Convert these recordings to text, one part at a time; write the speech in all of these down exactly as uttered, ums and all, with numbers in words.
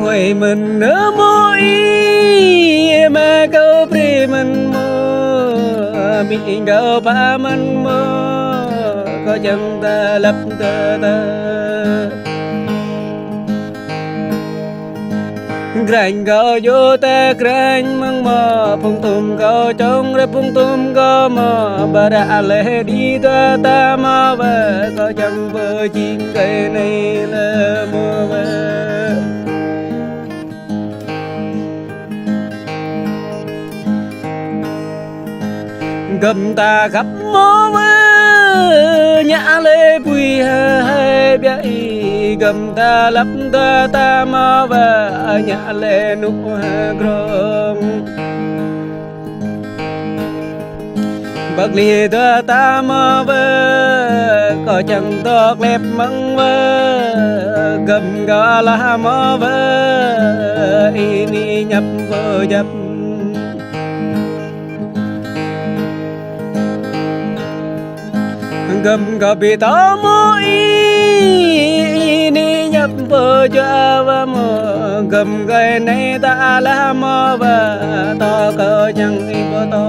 Huai mơ̆n nơ mơ̆ ih, mă kâo brơi mơ̆n mơ̆, amĭ kâo pha mơ̆n mơ̆, kâo čang ta lăp tơ ta. Grañ kâo yua ta grañ mơ̆ng mơ̆, phung tum kâo čong rơp phung tum kâo mơ̆, ba ră lĕ đĭ tơ ta mơ̆ wơ̆, kâo čang pơjing kơ anai lĕ mơ̆ wơ̆. Gơm ta khăp mơ̆ wơ̆, ñă lĕ bui hơi hơi biă ih, gơm ta lăp tơ ta mơ̆ wơ̆, ñă lĕ nŭk hơgrong. Bơgli tơ ta mơ̆ wơ̆, kâo čang tŏk lĕp mơ̆ng wơ̆, gơm kâo alah mơ̆ wơ̆, ini ñăp pơjăp. Gơm kâo ƀu tŏ mơ̆ ih, ini ñăp pơjua wơ̆ mơ̆, gơm kâo anai ta alah mơ̆ wơ̆, tŏ kâo čang ih pơtŏ.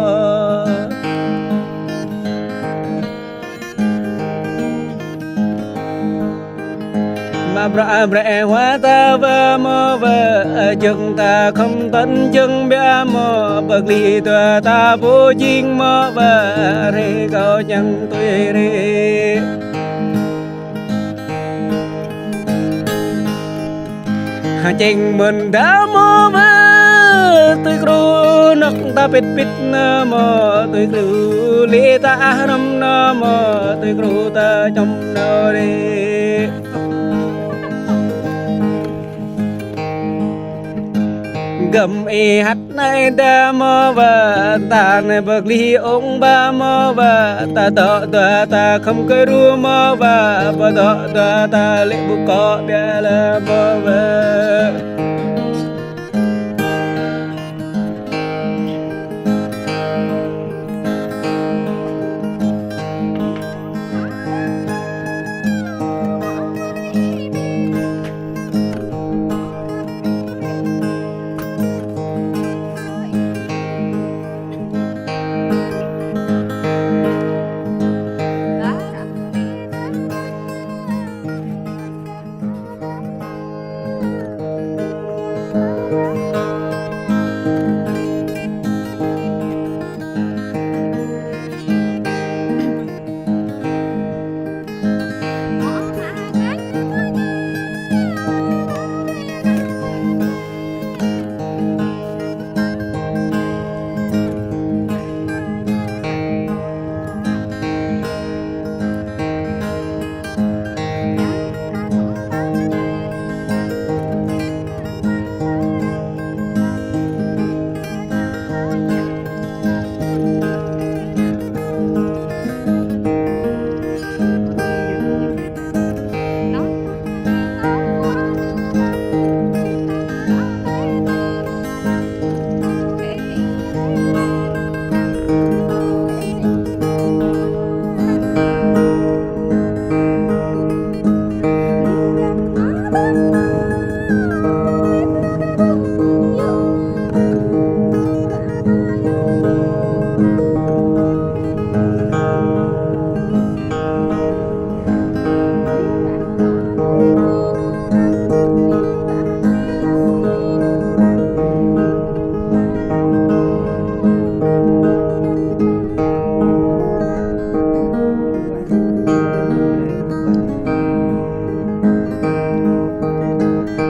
Mă bruă bruă hua ta wơ̆ mơ̆ wơ̆, jơ̆ng ta khŏm tơ̆n jơ̆ng biă mơ̆, bơgli tơ ta pơjing mơ̆ wơ̆, rai kâo čang tui rai. Hơčeng mơ̆n đa mơ̆ wơ̆, tui kru nŏk ta pit pit nơ mơ̆, tui kru lĕ ta ah răm nơ mơ̆, tui kru ta čŏm nơ rĕ. Gơm ih hăt anai đa mơ̆ wơ̆, ta anai bơgli ong ba mơ̆ wơ̆, ta dŏ dua ta khŏm kơ ru mơ̆ wơ̆, pơdŏ dua ta lĕ ƀu kŏ biă lĕ mơ̆ wơ̆.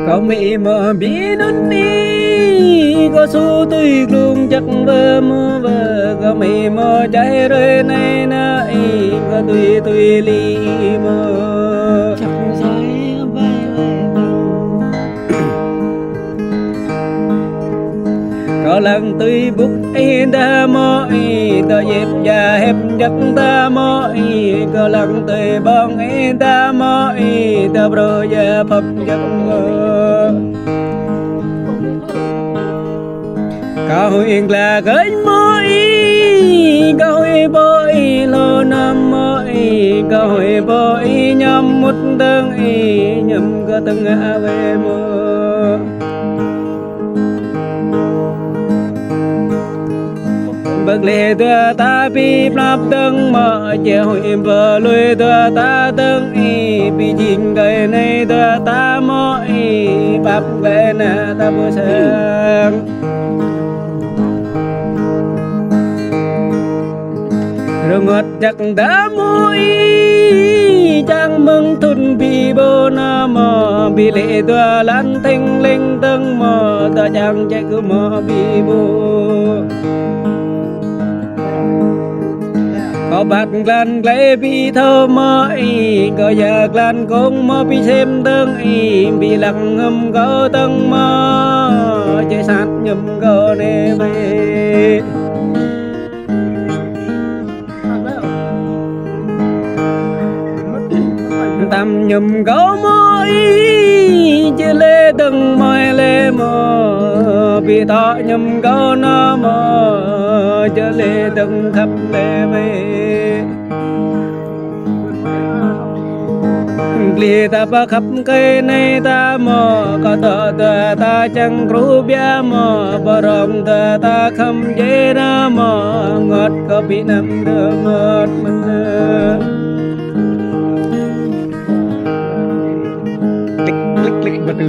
Kâo mĭ mơ̆ ƀing anŭn ih, kâo su tui glung jăk wơ̆ mơ̆ wơ̆, kâo mĭ mơ̆ jai rơi anai nă ih, kâo tui tui li mơ̆. Jăk jai ƀai ƀai ƀai. Kâo Kâo lăng tui bŭk ih ta mơ̆ ih, tơ djĕp ja hĕp jăk ta mơ̆ ih, kâo lăng tui ƀơ̆ng ih ta mơ̆ ih, tơ brơi ja phŏp jăk mơ̆. Kâo huĭ glăk kơnh mơ̆ ih, kâo huĭ ƀô̆ ih hlô năm mơ̆ ih, kâo huĭ ƀô̆ ih ñăm mŭt dơ̆ng ih, ñăm kơ tơngă wai mơ̆. Bơ gleh dua ta ƀu pơnăp dơ̆ng mơ̆, či huĭ bơ lui dua ta dơ̆ng ih, ƀu jing kơi nai dua ta mơ̆ ih, pap gleh na ta ƀu sang. Rơngot jăk ta mơ̆ ih, čang mơ̆ng thŭn ƀu ƀô̆ na mơ̆, ƀu lĕ dua lăn theng leng dơ̆ng mơ̆, ta čang ček mơ̆ ƀu ƀô̆. Kâo ƀat glan glai ƀu thâo mơ̆ ih, kâo ya glan kông mơ̆ ƀu sem dơ̆ng ih, ƀu lăng ngăm kâo dơ̆ng mơ̆, či sat ñăm kâo ne ƀĕ. Tăm ñăm kâo mơ̆ ih, či lĕ dơ̆ng mơi lĕ mơ̆, ƀu tŏ ñăm kâo na mơ̆, či lĕ dơ̆ng khăp lĕ ƀĕ. Gleh ta pơkhăp kơi nai ta mơ̆, kâo tŏ dua ta čang kru ƀiă mơ̆, ƀơrong dua ta khăm jĕ na mơ̆, rơngot kâo ƀu năm dơ̆ng rơngot mơ̆n. Klik, klik, klik, bơtư.